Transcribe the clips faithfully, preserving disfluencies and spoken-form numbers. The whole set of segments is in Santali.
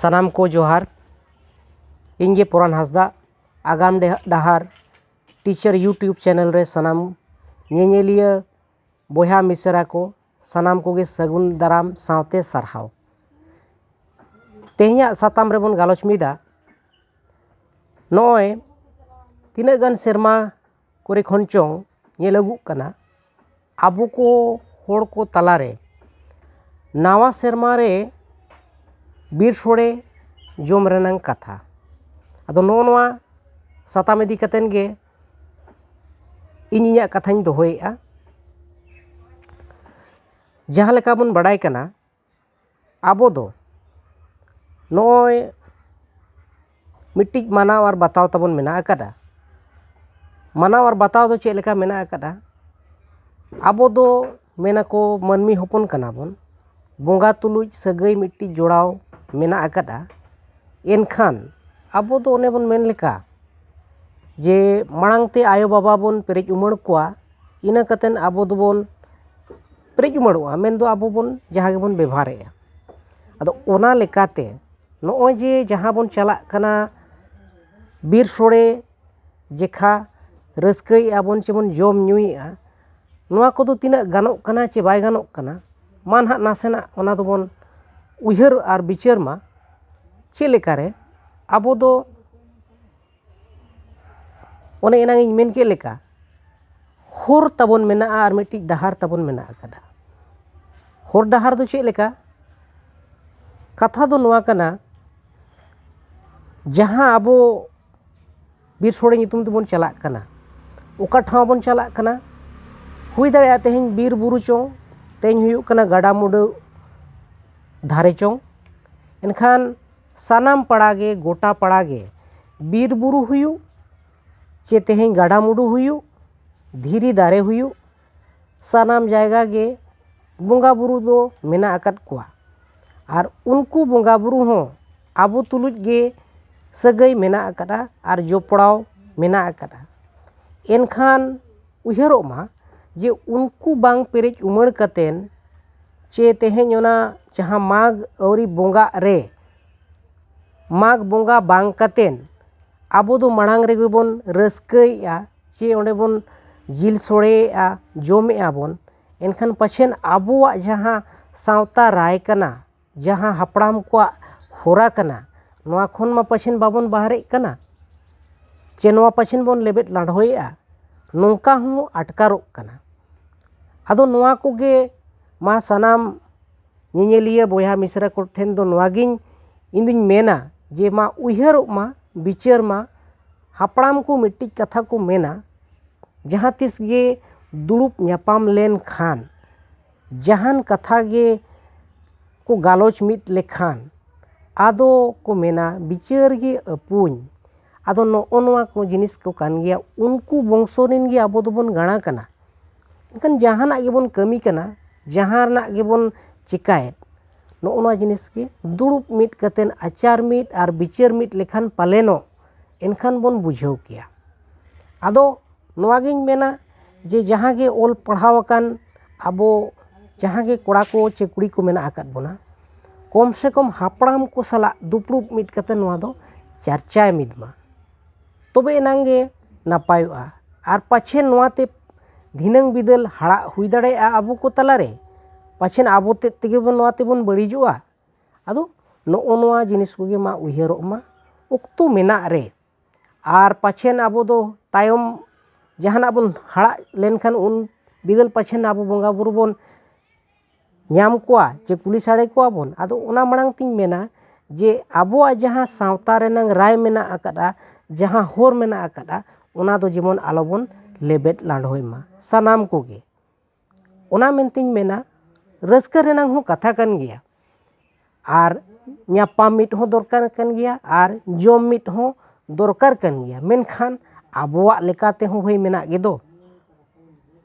ᱥᱟᱱᱟᱢ ᱠᱚ ᱡᱚᱦᱟᱨ᱾ ᱤᱧ ᱜᱮ ᱯᱚᱨᱟᱱ ᱦᱟᱸᱥᱫᱟ᱾ ᱟᱜᱟᱢ ᱰᱮᱦ- ᱰᱟᱦᱟᱨ ᱴᱤᱪᱟᱨ YouTube ᱪᱮᱱᱮᱞ ᱨᱮ ᱥᱟᱱᱟᱢ ᱧᱮᱧᱮᱞᱤᱭᱟᱹ ᱵᱚᱭᱦᱟ ᱢᱤᱥᱨᱟ ᱠᱚ ᱥᱟᱱᱟᱢ ᱠᱚᱜᱮ ᱥᱟᱹᱜᱩᱱ ᱫᱟᱨᱟᱢ ᱥᱟᱶᱛᱮ ᱥᱟᱨᱦᱟᱣ᱾ ᱛᱮᱦᱮᱧᱟᱜ ᱥᱟᱛᱟᱢ ᱨᱮᱵᱚᱱ ᱜᱟᱞᱚᱪ ᱢᱤᱫᱟ, ᱱᱚᱜᱼᱚᱭ ᱛᱤᱱᱟᱹᱜ ᱜᱟᱱ ᱥᱮᱨᱢᱟ ᱠᱚᱨᱮ ᱠᱷᱚᱱ ᱪᱚᱝ ᱧᱮᱞ ᱟᱹᱜᱩᱜ ᱠᱟᱱᱟ, ᱟᱵᱚ ᱠᱚ ᱦᱚᱲ ᱠᱚ ᱛᱟᱞᱟᱨᱮ ᱱᱟᱣᱟ ᱥᱮᱨᱢᱟ ᱨᱮ ᱵᱤᱨ ᱥᱳᱲᱮ ᱡᱚᱢ ᱨᱮᱱᱟᱝ ᱠᱟᱛᱷᱟ᱾ ᱟᱫᱚ ᱱᱚᱜᱼᱚ ᱱᱚᱣᱟ ᱥᱟᱛᱟᱢ ᱤᱫᱤ ᱠᱟᱛᱮᱱ ᱜᱮ ᱤᱧ ᱤᱧᱟᱹᱜ ᱠᱟᱛᱷᱟᱧ ᱫᱚᱦᱚᱭᱮᱫᱼᱟ᱾ ᱡᱟᱦᱟᱸ ᱞᱮᱠᱟ ᱵᱚᱱ ᱵᱟᱲᱟᱭ ᱠᱟᱱᱟ, ᱟᱵᱚ ᱫᱚ ᱱᱚᱜᱼᱚᱭ ᱢᱤᱫᱴᱤᱡ ᱢᱟᱱᱟᱣ ᱟᱨ ᱵᱟᱛᱟᱣ ᱛᱟᱵᱚᱱ ᱢᱮᱱᱟᱜ ᱟᱠᱟᱫᱟ᱾ ᱢᱟᱱᱟᱣ ᱟᱨ ᱵᱟᱛᱟᱣ ᱫᱚ ᱪᱮᱫ ᱞᱮᱠᱟ ᱢᱮᱱᱟᱜ ᱟᱠᱟᱫᱟ? ᱟᱵᱚ ᱫᱚ ᱢᱮᱱᱟᱠᱚ ᱢᱟᱹᱱᱢᱤ ᱦᱚᱯᱚᱱ ᱠᱟᱱᱟ ᱵᱚᱱ, ᱵᱚᱸᱜᱟ ᱛᱩᱞᱩᱡ ᱥᱟᱹᱜᱟᱹᱭ ᱢᱤᱫᱴᱤᱡ ᱡᱚᱲᱟᱣ ᱢᱮᱱᱟᱜ ᱟᱠᱟᱫᱟ᱾ ᱮᱱᱠᱷᱟᱱ ᱟᱵᱚ ᱫᱚ ᱚᱱᱮ ᱵᱚᱱ ᱢᱮᱱ ᱞᱮᱠᱟ ᱡᱮ ᱢᱟᱲᱟᱝ ᱛᱮ ᱟᱭᱳᱼᱵᱟᱵᱟ ᱵᱚᱱ ᱯᱮᱨᱮᱡ ᱩᱢᱟᱹᱲ ᱠᱚᱣᱟ, ᱤᱱᱟᱹ ᱠᱟᱛᱮᱫ ᱟᱵᱚ ᱫᱚᱵᱚᱱ ᱯᱮᱨᱮᱡ ᱩᱢᱟᱹᱲᱚᱜᱼᱟ, ᱢᱮᱱᱫᱚ ᱟᱵᱚ ᱵᱚᱱ ᱡᱟᱦᱟᱸ ᱜᱮᱵᱚᱱ ᱵᱮᱵᱷᱟᱨᱮᱜᱼᱟ᱾ ᱟᱫᱚ ᱚᱱᱟ ᱞᱮᱠᱟᱛᱮ ᱱᱚᱜᱼᱚᱭ ᱡᱮ ᱡᱟᱦᱟᱸ ᱵᱚᱱ ᱪᱟᱞᱟᱜ ᱠᱟᱱᱟ ᱵᱤᱨ ᱥᱳᱲᱮ ᱡᱮᱠᱷᱟ ᱨᱟᱹᱥᱠᱟᱹᱭᱮᱫᱼᱟ ᱵᱚᱱ ᱪᱮᱵᱚᱱ ᱡᱚᱢ ᱧᱩᱭᱮᱫᱼᱟ, ᱱᱚᱣᱟ ᱠᱚᱫᱚ ᱛᱤᱱᱟᱹᱜ ᱜᱟᱱᱚᱜ ᱠᱟᱱᱟ ᱪᱮ ᱵᱟᱭ ᱜᱟᱱᱚᱜ ᱠᱟᱱᱟ, ᱢᱟ ᱱᱟᱦᱟᱜ ᱱᱟᱥᱮᱱᱟᱜ ᱚᱱᱟ ᱫᱚᱵᱚᱱ ᱩᱭᱦᱟᱹᱨ ᱟᱨ ᱵᱤᱪᱟᱹᱨ ᱢᱟ᱾ ᱪᱮᱫ ᱞᱮᱠᱟᱨᱮ ᱟᱵᱚ ᱫᱚ ᱚᱱᱮ ᱮᱱᱟᱝ ᱤᱧ ᱢᱮᱱ ᱠᱮᱫ ᱞᱮᱠᱟ, ᱦᱚᱨ ᱛᱟᱵᱚᱱ ᱢᱮᱱᱟᱜᱼᱟ ᱟᱨ ᱢᱤᱫᱴᱤᱡ ᱰᱟᱦᱟᱨ ᱛᱟᱵᱚᱱ ᱢᱮᱱᱟᱜ ᱟᱠᱟᱫᱟ᱾ ᱦᱚᱨ ᱰᱟᱦᱟᱨ ᱫᱚ ᱪᱮᱫ ᱞᱮᱠᱟ? ᱠᱟᱛᱷᱟ ᱫᱚ ᱱᱚᱣᱟ ᱠᱟᱱᱟ, ᱡᱟᱦᱟᱸ ᱟᱵᱚ ᱵᱤᱨ ᱥᱳᱲᱮ ᱧᱩᱛᱩᱢ ᱛᱮᱵᱚᱱ ᱪᱟᱞᱟᱜ ᱠᱟᱱᱟ, ᱚᱠᱟ ᱴᱷᱟᱶ ᱵᱚᱱ ᱪᱟᱞᱟᱜ ᱠᱟᱱᱟ? ᱦᱩᱭ ᱫᱟᱲᱮᱭᱟᱜᱼᱟ ᱛᱮᱦᱮᱧ ᱵᱤᱨ ᱵᱩᱨᱩ ᱪᱚᱝ, ᱛᱮᱦᱮᱧ ᱦᱩᱭᱩᱜ ᱠᱟᱱᱟ ᱜᱟᱰᱟ ᱢᱩᱰᱟᱹ ᱫᱷᱟᱨᱮ ᱪᱚᱝ, ᱮᱱᱠᱷᱟᱱ ᱥᱟᱱᱟᱢ ᱯᱟᱲᱟ ᱜᱮ, ᱜᱚᱴᱟ ᱯᱟᱲᱟ ᱜᱮ ᱵᱤᱨ ᱵᱩᱨᱩ ᱦᱩᱭᱩᱜ, ᱪᱮ ᱛᱮᱦᱮᱧ ᱜᱟᱰᱟ ᱢᱩᱰᱩ ᱦᱩᱭᱩᱜ, ᱫᱷᱤᱨᱤ ᱫᱟᱨᱮ ᱦᱩᱭᱩᱜ, ᱥᱟᱱᱟᱢ ᱡᱟᱭᱜᱟ ᱜᱮ ᱵᱚᱸᱜᱟ ᱵᱩᱨᱩ ᱫᱚ ᱢᱮᱱᱟᱜ ᱟᱠᱟᱫ ᱠᱚᱣᱟ᱾ ᱟᱨ ᱩᱱᱠᱩ ᱵᱚᱸᱜᱟ ᱵᱩᱨᱩ ᱦᱚᱸ ᱟᱵᱚ ᱛᱩᱞᱩᱡ ᱜᱮ ᱥᱟᱹᱜᱟᱹᱭ ᱢᱮᱱᱟᱜ ᱟᱠᱟᱫᱟ ᱟᱨ ᱡᱚᱯᱲᱟᱣ ᱢᱮᱱᱟᱜ ᱟᱠᱟᱫᱟ᱾ ᱮᱱᱠᱷᱟᱱ ᱩᱭᱦᱟᱹᱨᱚᱜ ᱢᱟ ᱡᱮ ᱩᱱᱠᱩ ᱵᱟᱝ ᱯᱮᱨᱮᱡ ᱩᱢᱟᱹᱲ ᱠᱟᱛᱮᱱ ᱪᱮ ᱛᱮᱦᱮᱧ ᱚᱱᱟ ᱡᱟᱦᱟᱸ ᱢᱟᱜᱽ ᱟᱹᱣᱨᱤ ᱵᱚᱸᱜᱟᱜ ᱨᱮ ᱢᱟᱜᱽ ᱵᱚᱸᱜᱟ ᱵᱟᱝ ᱠᱟᱛᱮᱱ ᱟᱵᱚ ᱫᱚ ᱢᱟᱲᱟᱝ ᱨᱮᱜᱮ ᱵᱚᱱ ᱨᱟᱹᱥᱠᱟᱹᱭᱮᱫᱼᱟ, ᱪᱮ ᱚᱸᱰᱮ ᱵᱚᱱ ᱡᱤᱞ ᱥᱚᱲᱮᱭᱮᱫᱼᱟ, ᱡᱚᱢᱮᱫᱼᱟ ᱵᱚᱱ, ᱮᱱᱠᱷᱟᱱ ᱯᱟᱪᱷᱮᱱ ᱟᱵᱚᱣᱟᱜ ᱡᱟᱦᱟᱸ ᱥᱟᱶᱛᱟ ᱨᱟᱭ ᱠᱟᱱᱟ, ᱡᱟᱦᱟᱸ ᱦᱟᱯᱲᱟᱢ ᱠᱚᱣᱟᱜ ᱦᱚᱨᱟ ᱠᱟᱱᱟ, ᱱᱚᱣᱟ ᱠᱷᱚᱱ ᱢᱟ ᱯᱟᱪᱷᱮᱱ ᱵᱟᱵᱚᱱ ᱵᱟᱦᱨᱮᱜ ᱠᱟᱱᱟ, ᱪᱮ ᱱᱚᱣᱟ ᱯᱟᱪᱷᱮᱱ ᱵᱚᱱ ᱞᱮᱵᱮᱫ ᱞᱟᱸᱰᱷᱚᱭᱮᱫᱼᱟ, ᱱᱚᱝᱠᱟ ᱦᱚᱸ ᱟᱴᱠᱟᱨᱚᱜ ᱠᱟᱱᱟ᱾ ᱟᱫᱚ ᱱᱚᱣᱟ ᱠᱚᱜᱮ ᱢᱟ ᱥᱟᱱᱟᱢ ᱧᱮᱧᱮᱞᱤᱭᱟᱹ ᱵᱚᱭᱦᱟ ᱢᱤᱥᱨᱟ ᱠᱚ ᱴᱷᱮᱱ ᱫᱚ ᱱᱚᱣᱟᱜᱤᱧ ᱤᱧᱫᱩᱧ ᱢᱮᱱᱟ ᱡᱮ ᱢᱟ ᱩᱭᱦᱟᱹᱨᱚᱜ ᱢᱟ, ᱵᱤᱪᱟᱹᱨ ᱢᱟ᱾ ᱦᱟᱯᱲᱟᱢ ᱠᱚ ᱢᱤᱫᱴᱤᱡ ᱠᱟᱛᱷᱟ ᱠᱚ ᱢᱮᱱᱟ, ᱡᱟᱦᱟᱸ ᱛᱤᱥ ᱜᱮ ᱫᱩᱲᱩᱵ ᱧᱟᱯᱟᱢ ᱞᱮᱱ ᱠᱷᱟᱱ ᱡᱟᱦᱟᱱ ᱠᱟᱛᱷᱟ ᱜᱮ ᱠᱚ ᱜᱟᱞᱚᱪ ᱢᱤᱫ ᱞᱮᱠᱷᱟᱱ ᱟᱫᱚ ᱠᱚ ᱢᱮᱱᱟ ᱵᱤᱪᱟᱹᱨ ᱜᱮ ᱟᱹᱯᱩᱧ᱾ ᱟᱫᱚ ᱱᱚᱜᱼᱚ ᱱᱚᱣᱟ ᱠᱚ ᱡᱤᱱᱤᱥ ᱠᱚ ᱠᱟᱱ ᱜᱮᱭᱟ, ᱩᱱᱠᱩ ᱵᱚᱝᱥᱚ ᱨᱮᱱ ᱜᱮ ᱟᱵᱚ ᱫᱚᱵᱚᱱ ᱜᱟᱬᱟ ᱠᱟᱱᱟ᱾ ᱮᱱᱠᱷᱟᱱ ᱡᱟᱦᱟᱱᱟᱜ ᱜᱮᱵᱚᱱ ᱠᱟᱹᱢᱤ ᱠᱟᱱᱟ, ᱡᱟᱦᱟᱱᱟᱜ ᱜᱮᱵᱚᱱ ᱪᱮᱠᱟᱭᱮᱫ, ᱱᱚᱜᱼᱚ ᱱᱚᱣᱟ ᱡᱤᱱᱤᱥ ᱜᱮ ᱫᱩᱲᱩᱵ ᱢᱤᱫ ᱠᱟᱛᱮᱫ ᱟᱪᱟᱨ ᱢᱤᱫ ᱟᱨ ᱵᱤᱪᱟᱹᱨ ᱢᱤᱫ ᱞᱮᱠᱷᱟᱱ ᱯᱟᱞᱮᱱᱚᱜ ᱮᱱᱠᱷᱟᱱ ᱵᱚᱱ ᱵᱩᱡᱷᱟᱹᱣ ᱠᱮᱭᱟ᱾ ᱟᱫᱚ ᱱᱚᱣᱟᱜᱤᱧ ᱢᱮᱱᱟ ᱡᱮ ᱡᱟᱦᱟᱸ ᱜᱮ ᱚᱞ ᱯᱟᱲᱦᱟᱣ ᱟᱠᱟᱱ ᱟᱵᱚ ᱡᱟᱦᱟᱸ ᱜᱮ ᱠᱚᱲᱟ ᱠᱚ ᱪᱮ ᱠᱩᱲᱤ ᱠᱚ ᱢᱮᱱᱟᱜ ᱟᱠᱟᱫ ᱵᱚᱱᱟ, ᱠᱚᱢ ᱥᱮ ᱠᱚᱢ ᱦᱟᱯᱲᱟᱢ ᱠᱚ ᱥᱟᱞᱟᱜ ᱫᱩᱯᱲᱩᱵ ᱢᱤᱫ ᱠᱟᱛᱮ ᱱᱚᱣᱟ ᱫᱚ ᱪᱟᱨᱪᱟᱭ ᱢᱤᱫ ᱢᱟ, ᱛᱚᱵᱮ ᱮᱱᱟᱝ ᱜᱮ ᱱᱟᱯᱟᱭᱚᱜᱼᱟ᱾ ᱟᱨ ᱯᱟᱪᱷᱮ ᱱᱚᱣᱟᱛᱮ ᱫᱷᱤᱱᱟᱹᱝ ᱵᱤᱫᱟᱹᱞ ᱦᱟᱲᱟᱜ ᱦᱩᱭ ᱫᱟᱲᱮᱭᱟᱜᱼᱟ ᱟᱵᱚ ᱠᱚ ᱛᱟᱞᱟᱨᱮ, ᱯᱟᱪᱷᱮᱱ ᱟᱵᱚ ᱛᱮᱫ ᱛᱮᱜᱮ ᱵᱚᱱ ᱱᱚᱣᱟ ᱛᱮᱵᱚᱱ ᱵᱟᱹᱲᱤᱡᱚᱜᱼᱟ᱾ ᱟᱫᱚ ᱱᱚᱜᱼᱚ ᱱᱚᱣᱟ ᱡᱤᱱᱤᱥ ᱠᱚᱜᱮ ᱢᱟ ᱩᱭᱦᱟᱹᱨᱚᱜ ᱢᱟ ᱚᱠᱛᱚ ᱢᱮᱱᱟᱜ ᱨᱮ᱾ ᱟᱨ ᱯᱟᱪᱷᱮᱱ ᱟᱵᱚ ᱫᱚ ᱛᱟᱭᱚᱢ ᱡᱟᱦᱟᱱᱟᱜ ᱵᱚᱱ ᱦᱟᱲᱟᱜ ᱞᱮᱱᱠᱷᱟᱱ ᱩᱱ ᱵᱤᱫᱟᱹᱞ ᱯᱟᱪᱷᱮᱱ ᱟᱵᱚ ᱵᱚᱸᱜᱟ ᱵᱩᱨᱩ ᱵᱚᱱ ᱧᱟᱢ ᱠᱚᱣᱟ ᱪᱮ ᱠᱩᱞᱤ ᱥᱟᱰᱮ ᱠᱚᱣᱟ ᱵᱚᱱ᱾ ᱟᱫᱚ ᱚᱱᱟ ᱢᱟᱲᱟᱝ ᱛᱤᱧ ᱢᱮᱱᱟ ᱡᱮ ᱟᱵᱚᱣᱟᱜ ᱡᱟᱦᱟᱸ ᱥᱟᱶᱛᱟ ᱨᱮᱱᱟᱝ ᱨᱟᱭ ᱢᱮᱱᱟᱜ ᱟᱠᱟᱫᱼᱟ, ᱡᱟᱦᱟᱸ ᱦᱚᱨ ᱢᱮᱱᱟᱜ ᱟᱠᱟᱫᱼᱟ, ᱚᱱᱟ ᱫᱚ ᱡᱮᱢᱚᱱ ᱟᱞᱚᱵᱚᱱ ᱞᱮᱵᱮᱫ ᱞᱟᱸᱰᱷᱚᱭ ᱢᱟ ᱥᱟᱱᱟᱢ ᱠᱚᱜᱮ᱾ ᱚᱱᱟ ᱢᱮᱱᱛᱤᱧ ᱢᱮᱱᱟ, ᱨᱟᱹᱥᱠᱟᱹ ᱨᱮᱱᱟᱝ ᱦᱚᱸ ᱠᱟᱛᱷᱟ ᱠᱟᱱ ᱜᱮᱭᱟ, ᱟᱨ ᱧᱟᱯᱟᱢ ᱢᱤᱫ ᱦᱚᱸ ᱫᱚᱨᱠᱟᱨ ᱠᱟᱱ ᱜᱮᱭᱟ, ᱟᱨ ᱡᱚᱢ ᱢᱤᱫ ᱦᱚᱸ ᱫᱚᱨᱠᱟᱨ ᱠᱟᱱ ᱜᱮᱭᱟ᱾ ᱢᱮᱱᱠᱷᱟᱱ ᱟᱵᱚᱣᱟᱜ ᱞᱮᱠᱟ ᱛᱮᱦᱚᱸ ᱦᱳᱭ ᱢᱮᱱᱟᱜ ᱜᱮᱫᱚ᱾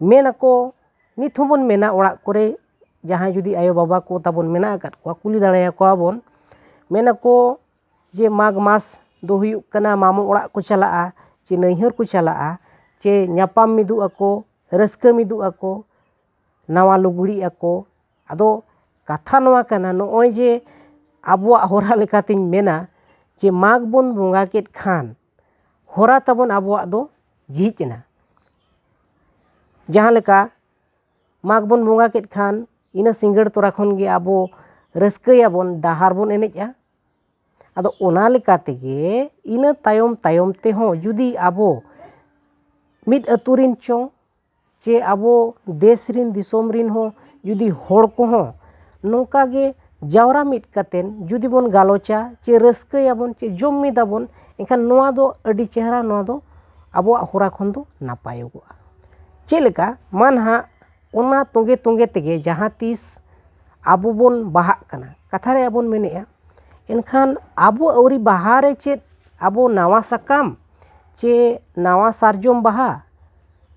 ᱢᱮᱱ ᱟᱠᱚ, ᱱᱤᱛ ᱦᱚᱸᱵᱚᱱ ᱢᱮᱱᱟ, ᱚᱲᱟᱜ ᱠᱚᱨᱮ ᱡᱟᱦᱟᱸᱭ ᱡᱩᱫᱤ ᱟᱭᱳᱼᱵᱟᱵᱟ ᱠᱚ ᱛᱟᱵᱚᱱ ᱢᱮᱱᱟᱜ ᱟᱠᱟᱫ ᱠᱚᱣᱟ, ᱠᱩᱞᱤ ᱫᱟᱲᱮᱭᱟᱠᱚᱣᱟ ᱵᱚᱱ᱾ ᱢᱮᱱ ᱟᱠᱚ ᱡᱮ ᱢᱟᱜᱽ ᱢᱟᱥ ᱫᱚ ᱦᱩᱭᱩᱜ ᱠᱟᱱᱟ ᱢᱟᱢᱚ ᱚᱲᱟᱜ ᱠᱚ ᱪᱟᱞᱟᱜᱼᱟ, ᱪᱮ ᱱᱟᱹᱭᱦᱟᱹᱨ ᱠᱚ ᱪᱟᱞᱟᱜᱼᱟ, ᱪᱮ ᱧᱟᱯᱟᱢ ᱢᱤᱫᱚᱜ ᱟᱠᱚ, ᱨᱟᱹᱥᱠᱟᱹ ᱢᱤᱫᱚᱜ ᱟᱠᱚ, ᱱᱟᱣᱟ ᱞᱩᱜᱽᱲᱤᱜ ᱟᱠᱚ᱾ ᱟᱫᱚ ᱠᱟᱛᱷᱟ ᱱᱚᱣᱟ ᱠᱟᱱᱟ, ᱱᱚᱜᱼᱚᱭ ᱡᱮ ᱟᱵᱚᱣᱟᱜ ᱦᱚᱨᱟ ᱞᱮᱠᱟᱛᱤᱧ ᱢᱮᱱᱟ ᱡᱮ ᱢᱟᱜᱽ ᱵᱚᱱ ᱵᱚᱸᱜᱟ ᱠᱮᱫ ᱠᱷᱟᱱ ᱦᱚᱨᱟ ᱛᱟᱵᱚᱱ ᱟᱵᱚᱣᱟᱜ ᱫᱚ ᱡᱷᱤᱡ ᱮᱱᱟ᱾ ᱡᱟᱦᱟᱸ ᱞᱮᱠᱟ ᱢᱟᱜᱽ ᱵᱚᱱ ᱵᱚᱸᱜᱟ ᱠᱮᱫ ᱠᱷᱟᱱ ᱤᱱᱟᱹ ᱥᱤᱸᱜᱟᱹᱲ ᱛᱚᱨᱟ ᱠᱷᱚᱱ ᱜᱮ ᱟᱵᱚ ᱨᱟᱹᱥᱠᱟᱹᱭᱟᱵᱚᱱ, ᱰᱟᱦᱟᱨ ᱵᱚᱱ ᱮᱱᱮᱡᱼᱟ᱾ ᱟᱫᱚ ᱚᱱᱟ ᱞᱮᱠᱟ ᱛᱮᱜᱮ ᱤᱱᱟᱹ ᱛᱟᱭᱚᱢ ᱛᱟᱭᱚᱢ ᱛᱮᱦᱚᱸ ᱡᱩᱫᱤ ᱟᱵᱚ ᱢᱤᱫ ᱟᱹᱛᱩ ᱨᱮᱱ ᱪᱚᱝ ᱪᱮ ᱟᱵᱚ ᱫᱮᱥ ᱨᱮᱱ ᱫᱤᱥᱚᱢ ᱨᱮᱱ ᱦᱚᱸ ᱡᱩᱫᱤ ᱦᱚᱲ ᱠᱚᱦᱚᱸ ᱱᱚᱝᱠᱟ ᱜᱮ ᱡᱟᱣᱨᱟ ᱢᱤᱫ ᱠᱟᱛᱮᱱ ᱡᱩᱫᱤ ᱵᱚᱱ ᱜᱟᱞᱚᱪᱟ ᱪᱮ ᱨᱟᱹᱥᱠᱟᱹᱭᱟᱵᱚᱱ ᱪᱮ ᱡᱚᱢ ᱢᱤᱫᱟᱵᱚᱱ, ᱮᱱᱠᱷᱟᱱ ᱱᱚᱣᱟ ᱫᱚ ᱟᱹᱰᱤ ᱪᱮᱦᱨᱟ, ᱱᱚᱣᱟ ᱫᱚ ᱟᱵᱚᱣᱟᱜ ᱦᱚᱨᱟ ᱠᱷᱚᱱ ᱫᱚ ᱱᱟᱯᱟᱭᱚᱜᱚᱜᱼᱟ᱾ ᱪᱮᱫ ᱞᱮᱠᱟ ᱢᱟ ᱱᱟᱦᱟᱜ ᱚᱱᱟ ᱛᱚᱸᱜᱮ ᱛᱚᱸᱜᱮ ᱛᱮᱜᱮ ᱡᱟᱦᱟᱸ ᱛᱤᱥ ᱟᱵᱚ ᱵᱚᱱ ᱵᱟᱦᱟᱜ ᱠᱟᱱᱟ, ᱠᱟᱛᱷᱟ ᱨᱮᱭᱟᱜ ᱵᱚᱱ ᱢᱮᱱᱮᱫᱼᱟ, ᱮᱱᱠᱷᱟᱱ ᱟᱵᱚ ᱟᱹᱣᱨᱤ ᱵᱟᱦᱟ ᱨᱮ ᱪᱮᱫ ᱟᱵᱚ ᱱᱟᱣᱟ ᱥᱟᱠᱟᱢ ᱪᱮ ᱱᱟᱣᱟ ᱥᱟᱨᱡᱚᱢ ᱵᱟᱦᱟ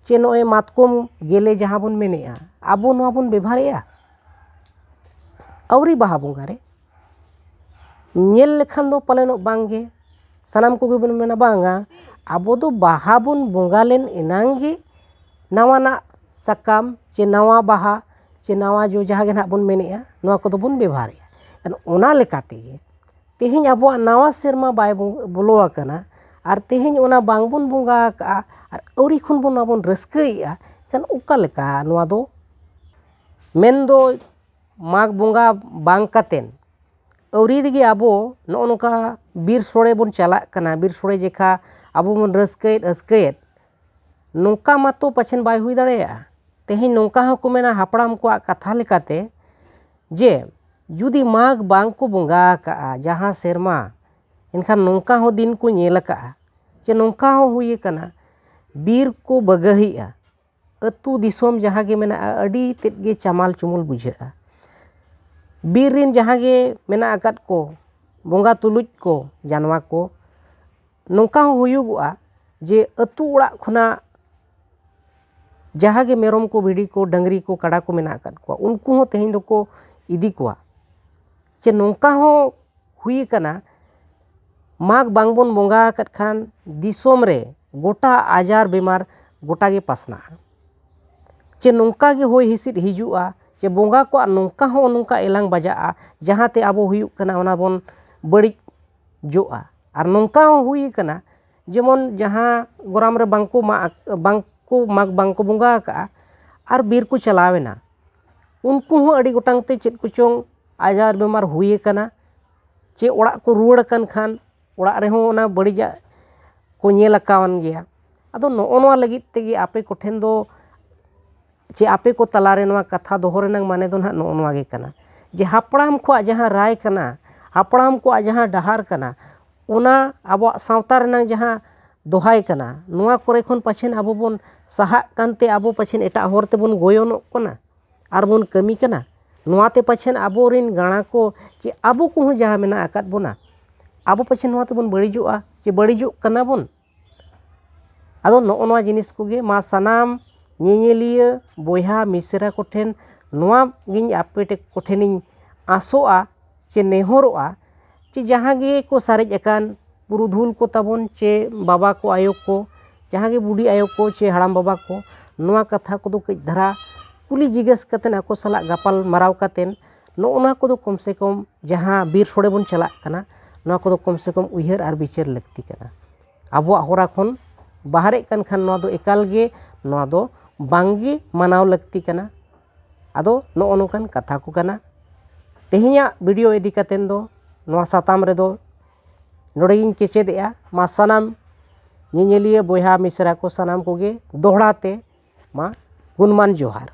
ᱪᱮ ᱱᱚᱜᱼᱚᱭ ᱢᱟᱛᱠᱚᱢ ᱜᱮᱞᱮ ᱡᱟᱦᱟᱸ ᱵᱚᱱ ᱢᱮᱱᱮᱫᱼᱟ, ᱟᱵᱚ ᱱᱚᱣᱟ ᱵᱚᱱ ᱵᱮᱵᱷᱟᱨᱮᱫᱼᱟ ᱟᱹᱣᱨᱤ ᱵᱟᱦᱟ ᱵᱚᱸᱜᱟ ᱨᱮ? ᱧᱮᱞ ᱞᱮᱠᱷᱟᱱ ᱫᱚ ᱯᱟᱞᱮᱱᱚᱜ ᱵᱟᱝ ᱜᱮ᱾ ᱥᱟᱱᱟᱢ ᱠᱚᱜᱮ ᱵᱚᱱ ᱢᱮᱱᱟ, "ᱵᱟᱝᱟ, ᱟᱵᱚ ᱫᱚ ᱵᱟᱦᱟ ᱵᱚᱱ ᱵᱚᱸᱜᱟ ᱞᱮᱱ ᱮᱱᱟᱝ ᱜᱮ ᱱᱟᱣᱟᱱᱟᱜ ᱥᱟᱠᱟᱢ ᱪᱮ ᱱᱟᱣᱟ ᱵᱟᱦᱟ ᱪᱮ ᱱᱟᱣᱟ ᱡᱚ ᱡᱟᱦᱟᱸ ᱜᱮ ᱱᱟᱦᱟᱜ ᱵᱚᱱ ᱢᱮᱱᱮᱫᱼᱟ, ᱱᱚᱣᱟ ᱠᱚᱫᱚ ᱵᱚᱱ ᱵᱮᱵᱷᱟᱨᱮᱫᱼᱟ᱾" ᱮᱱᱠᱷᱟᱱ ᱚᱱᱟ ᱞᱮᱠᱟ ᱛᱮᱜᱮ ᱛᱮᱦᱮᱧ ᱟᱵᱚᱣᱟᱜ ᱱᱟᱣᱟ ᱥᱮᱨᱢᱟ ᱵᱟᱭ ᱵᱚ-, ᱵᱚᱞᱚ ᱟᱠᱟᱱᱟ ᱟᱨ ᱛᱮᱦᱮᱧ ᱚᱱᱟ ᱵᱟᱝ ᱵᱚᱱ ᱵᱚᱸᱜᱟ ᱟᱠᱟᱜᱼᱟ ᱟᱨ ᱟᱹᱣᱨᱤ ᱠᱷᱚᱱ ᱵᱚᱱ ᱱᱚᱣᱟ ᱵᱚᱱ ᱨᱟᱹᱥᱠᱟᱹᱭᱮᱫᱼᱟ, ᱮᱱᱠᱷᱟᱱ ᱚᱠᱟ ᱞᱮᱠᱟ ᱱᱚᱣᱟ ᱫᱚ? ᱢᱮᱱᱫᱚ ᱢᱟᱜᱽ ᱵᱚᱸᱜᱟ ᱵᱟᱝ ᱠᱟᱛᱮᱱ ᱟᱹᱣᱨᱤ ᱨᱮᱜᱮ ᱟᱵᱚ ᱱᱚᱜᱼᱚ ᱱᱚᱝᱠᱟ ᱵᱤᱨ ᱥᱳᱲᱮ ᱵᱚᱱ ᱪᱟᱞᱟᱜ ᱠᱟᱱᱟ, ᱵᱤᱨ ᱥᱳᱲᱮ ᱡᱮᱠᱷᱟ ᱟᱵᱚ ᱵᱚᱱ ᱨᱟᱹᱥᱠᱟᱹᱭᱮᱫ ᱨᱟᱹᱥᱠᱟᱹᱭᱮᱫ, ᱱᱚᱝᱠᱟ ᱢᱟᱛᱚ ᱯᱟᱪᱷᱮᱱ ᱵᱟᱭ ᱦᱩᱭ ᱫᱟᱲᱮᱭᱟᱜᱼᱟ᱾ ᱛᱮᱦᱮᱧ ᱱᱚᱝᱠᱟ ᱦᱚᱸᱠᱚ ᱢᱮᱱᱟ ᱦᱟᱯᱲᱟᱢ ᱠᱚᱣᱟᱜ ᱠᱟᱛᱷᱟ ᱞᱮᱠᱟᱛᱮ ᱡᱮ ᱡᱩᱫᱤ ᱢᱟᱜᱽ ᱵᱟᱝ ᱠᱚ ᱵᱚᱸᱜᱟ ᱟᱠᱟᱜᱼᱟ ᱡᱟᱦᱟᱸ ᱥᱮᱨᱢᱟ, ᱮᱱᱠᱷᱟᱱ ᱱᱚᱝᱠᱟ ᱦᱚᱸ ᱫᱤᱱ ᱠᱚ ᱧᱮᱞ ᱟᱠᱟᱜᱼᱟ ᱡᱮ ᱱᱚᱝᱠᱟ ᱦᱚᱸ ᱦᱩᱭ ᱟᱠᱟᱱᱟ, ᱵᱤᱨ ᱠᱚ ᱵᱟᱹᱜᱟᱹᱦᱤᱜᱼᱟ, ᱟᱹᱛᱩ ᱫᱤᱥᱚᱢ ᱡᱟᱦᱟᱸ ᱜᱮ ᱢᱮᱱᱟᱜᱼᱟ ᱟᱹᱰᱤ ᱛᱮᱫ ᱜᱮ ᱪᱟᱢᱟᱞ ᱪᱩᱢᱩᱞ ᱵᱩᱡᱷᱟᱹᱜᱼᱟ᱾ ᱵᱤᱨ ᱨᱮᱱ ᱡᱟᱦᱟᱸ ᱜᱮ ᱢᱮᱱᱟᱜ ᱟᱠᱟᱫ ᱠᱚ ᱵᱚᱸᱜᱟ ᱛᱩᱞᱩᱡ ᱠᱚ ᱡᱟᱱᱣᱟ ᱠᱚ, ᱱᱚᱝᱠᱟ ᱦᱚᱸ ᱦᱩᱭᱩᱜᱚᱜᱼᱟ ᱡᱮ ᱟᱹᱛᱩ ᱚᱲᱟᱜ ᱠᱷᱚᱱᱟᱜ ᱡᱟᱦᱟᱸ ᱜᱮ ᱢᱮᱨᱚᱢ ᱠᱚ, ᱵᱷᱤᱰᱤ ᱠᱚ, ᱰᱟᱹᱝᱨᱤ ᱠᱚ, ᱠᱟᱰᱟ ᱠᱚ ᱢᱮᱱᱟᱜ ᱟᱠᱟᱫ ᱠᱚᱣᱟ, ᱩᱱᱠᱩ ᱦᱚᱸ ᱛᱮᱦᱮᱧ ᱫᱚᱠᱚ ᱤᱫᱤ ᱠᱚᱣᱟ᱾ ᱪᱮ ᱱᱚᱝᱠᱟ ᱦᱚᱸ ᱦᱩᱭ ᱟᱠᱟᱱᱟ, ᱢᱟᱜᱽ ᱵᱟᱝᱵᱚᱱ ᱵᱚᱸᱜᱟ ᱟᱠᱟᱫ ᱠᱷᱟᱱ ᱫᱤᱥᱚᱢ ᱨᱮ ᱜᱚᱴᱟ ᱟᱡᱟᱨ ᱵᱮᱢᱟᱨ ᱜᱚᱴᱟ ᱜᱮ ᱯᱟᱥᱱᱟᱜᱼᱟ᱾ ᱪᱮ ᱱᱚᱝᱠᱟ ᱜᱮ ᱦᱚᱭ ᱦᱤᱸᱥᱤᱫ ᱦᱤᱡᱩᱜᱼᱟ, ᱪᱮ ᱵᱚᱸᱜᱟ ᱠᱚᱣᱟᱜ ᱱᱚᱝᱠᱟ ᱦᱚᱸ ᱱᱚᱝᱠᱟ ᱮᱞᱟᱝ ᱵᱟᱡᱟᱜᱼᱟ, ᱡᱟᱦᱟᱸᱛᱮ ᱟᱵᱚ ᱦᱩᱭᱩᱜ ᱠᱟᱱᱟ ᱚᱱᱟ ᱵᱚᱱ ᱵᱟᱹᱲᱤᱡ ᱡᱚᱜᱼᱟ᱾ ᱟᱨ ᱱᱚᱝᱠᱟ ᱦᱚᱸ ᱦᱩᱭ ᱟᱠᱟᱱᱟ, ᱡᱮᱢᱚᱱ ᱡᱟᱦᱟᱸ ᱜᱚᱨᱟᱢ ᱨᱮ ᱵᱟᱝᱠᱚ ᱢᱟᱜ ᱵᱟᱝᱠᱚ ᱢᱟᱜᱽ ᱵᱟᱝᱠᱚ ᱵᱚᱸᱜᱟ ᱟᱠᱟᱜᱼᱟ, ᱟᱨ ᱵᱤᱨ ᱠᱚ ᱪᱟᱞᱟᱣ ᱮᱱᱟ, ᱩᱱᱠᱩ ᱦᱚᱸ ᱟᱹᱰᱤ ᱜᱚᱴᱟᱝ ᱛᱮ ᱪᱮᱫ ᱠᱚᱪᱚᱝ ᱟᱡᱟᱨ ᱵᱮᱢᱟᱨ ᱦᱩᱭ ᱟᱠᱟᱱᱟ, ᱪᱮ ᱚᱲᱟᱜ ᱠᱚ ᱨᱩᱣᱟᱹᱲ ᱟᱠᱟᱱ ᱠᱷᱟᱱ ᱚᱲᱟᱜ ᱨᱮᱦᱚᱸ ᱚᱱᱟ ᱵᱟᱹᱲᱤᱡᱟᱜ ᱠᱚ ᱧᱮᱞ ᱟᱠᱟᱣᱟᱱ ᱜᱮᱭᱟ᱾ ᱟᱫᱚ ᱱᱚᱜᱼᱚ ᱱᱚᱣᱟ ᱞᱟᱹᱜᱤᱫ ᱛᱮᱜᱮ ᱟᱯᱮ ᱠᱚᱴᱷᱮᱱ ᱫᱚ, ᱪᱮ ᱟᱯᱮ ᱠᱚ ᱛᱟᱞᱟᱨᱮ ᱱᱚᱣᱟ ᱠᱟᱛᱷᱟ ᱫᱚᱦᱚ ᱨᱮᱱᱟᱜ ᱢᱟᱱᱮ ᱫᱚ ᱱᱟᱦᱟᱜ ᱱᱚᱜᱼᱚ ᱱᱚᱣᱟ ᱜᱮ ᱠᱟᱱᱟ, ᱡᱮ ᱦᱟᱯᱲᱟᱢ ᱠᱚᱣᱟᱜ ᱡᱟᱦᱟᱸ ᱨᱟᱭ ᱠᱟᱱᱟ, ᱦᱟᱯᱲᱟᱢ ᱠᱚᱣᱟᱜ ᱡᱟᱦᱟᱸ ᱰᱟᱦᱟᱨ ᱠᱟᱱᱟ, ᱚᱱᱟ ᱟᱵᱚᱣᱟᱜ ᱥᱟᱶᱛᱟ ᱨᱮᱱᱟᱜ ᱡᱟᱦᱟᱸ ᱫᱚᱦᱟᱭ ᱠᱟᱱᱟ, ᱱᱚᱣᱟ ᱠᱚᱨᱮ ᱠᱷᱚᱱ ᱯᱟᱪᱷᱮᱱ ᱟᱵᱚ ᱵᱚᱱ ᱥᱟᱦᱟᱜ ᱠᱟᱱᱛᱮ ᱟᱵᱚ ᱯᱟᱪᱷᱮᱱ ᱮᱴᱟᱜ ᱦᱚᱨ ᱛᱮᱵᱚᱱ ᱜᱚᱭᱚᱱᱚᱜ ᱠᱟᱱᱟ ᱟᱨ ᱵᱚᱱ ᱠᱟᱹᱢᱤ ᱠᱟᱱᱟ᱾ ᱱᱚᱣᱟᱛᱮ ᱯᱟᱪᱷᱮᱱ ᱟᱵᱚᱨᱮᱱ ᱜᱟᱬᱟ ᱠᱚ ᱪᱮ ᱟᱵᱚ ᱠᱚᱦᱚᱸ ᱡᱟᱦᱟᱸ ᱢᱮᱱᱟᱜ ᱟᱠᱟᱫ ᱵᱚᱱᱟ, ᱟᱵᱚ ᱯᱟᱪᱷᱮᱱ ᱱᱚᱣᱟ ᱛᱮᱵᱚᱱ ᱵᱟᱹᱲᱤᱡᱚᱜᱼᱟ ᱪᱮ ᱵᱟᱹᱲᱤᱡᱚᱜ ᱠᱟᱱᱟ ᱵᱚᱱ᱾ ᱟᱫᱚ ᱱᱚᱜᱼᱚ ᱱᱚᱣᱟ ᱡᱤᱱᱤᱥ ᱠᱚᱜᱮ ᱢᱟ ᱥᱟᱱᱟᱢ ᱧᱮᱧᱮᱞᱤᱭᱟᱹ ᱵᱚᱭᱦᱟ ᱢᱤᱥᱨᱟ ᱠᱚᱴᱷᱮᱱ ᱱᱚᱣᱟ ᱜᱤᱧ ᱟᱯᱮ ᱴᱷᱮᱱ ᱠᱚᱴᱷᱮᱱᱤᱧ ᱟᱥᱚᱜᱼᱟ ᱪᱮ ᱱᱮᱦᱚᱨᱚᱜᱼᱟ, ᱪᱮ ᱡᱟᱦᱟᱸ ᱜᱮ ᱠᱚ ᱥᱟᱨᱮᱡ ᱟᱠᱟᱱ ᱯᱩᱨᱩᱫᱷᱩᱞ ᱠᱚ ᱛᱟᱵᱚᱱ ᱪᱮ ᱵᱟᱵᱟ ᱠᱚ ᱟᱭᱳ ᱠᱚ, ᱡᱟᱦᱟᱸ ᱜᱮ ᱵᱩᱰᱷᱤ ᱟᱭᱳ ᱠᱚ ᱪᱮ ᱦᱟᱲᱟᱢ ᱵᱟᱵᱟ ᱠᱚ, ᱱᱚᱣᱟ ᱠᱟᱛᱷᱟ ᱠᱚᱫᱚ ᱠᱟᱹᱡ ᱫᱷᱟᱨᱟ ᱠᱩᱞᱤ ᱡᱤᱜᱽᱜᱟᱹᱥ ᱠᱟᱛᱮᱫ ᱟᱠᱚ ᱥᱟᱞᱟᱜ ᱜᱟᱯᱟᱞ ᱢᱟᱨᱟᱣ ᱠᱟᱛᱮᱫ ᱱᱚᱜᱼᱚ ᱱᱚᱣᱟ ᱠᱚᱫᱚ ᱠᱚᱢ ᱥᱮ ᱠᱚᱢ ᱡᱟᱦᱟᱸ ᱵᱤᱨ ᱥᱳᱲᱮ ᱵᱚᱱ ᱪᱟᱞᱟᱜ ᱠᱟᱱᱟ, ᱱᱚᱣᱟ ᱠᱚᱫᱚ ᱠᱚᱢ ᱥᱮ ᱠᱚᱢ ᱩᱭᱦᱟᱹᱨ ᱟᱨ ᱵᱤᱪᱟᱹᱨ ᱞᱟᱹᱠᱛᱤ ᱠᱟᱱᱟ᱾ ᱟᱵᱚᱣᱟᱜ ᱦᱚᱨᱟ ᱠᱷᱚᱱ ᱵᱟᱦᱨᱮᱜ ᱠᱟᱱ ᱠᱷᱟᱱ ᱱᱚᱣᱟ ᱫᱚ ᱮᱠᱟᱞ ᱜᱮ, ᱱᱚᱣᱟ ᱫᱚ ᱵᱟᱝ ᱜᱮ ᱢᱟᱱᱟᱣ ᱞᱟᱹᱠᱛᱤ ᱠᱟᱱᱟ᱾ ᱟᱫᱚ ᱱᱚᱜᱼᱚ ᱱᱚᱝᱠᱟᱱ ᱠᱟᱛᱷᱟ ᱠᱚ ᱠᱟᱱᱟ᱾ ᱛᱮᱦᱮᱧᱟᱜ ᱵᱷᱤᱰᱤᱭᱳ ᱤᱫᱤ ᱠᱟᱛᱮᱫ ᱫᱚ ᱱᱚᱣᱟ ᱥᱟᱛᱟᱢ ᱨᱮᱫᱚ ᱱᱚᱰᱮ ᱜᱤᱧ ᱠᱮᱪᱮᱫᱮᱜᱼᱟ᱾ ᱢᱟ ᱥᱟᱱᱟᱢ ᱧᱮᱧᱮᱞᱤᱭᱟᱹ ᱵᱚᱭᱦᱟ ᱢᱤᱥᱨᱟ ᱠᱚ ᱥᱟᱱᱟᱢ ᱠᱚᱜᱮ ᱫᱚᱦᱲᱟ ᱛᱮ ᱢᱟ ᱜᱩᱱᱢᱟᱱ ᱡᱚᱦᱟᱨ᱾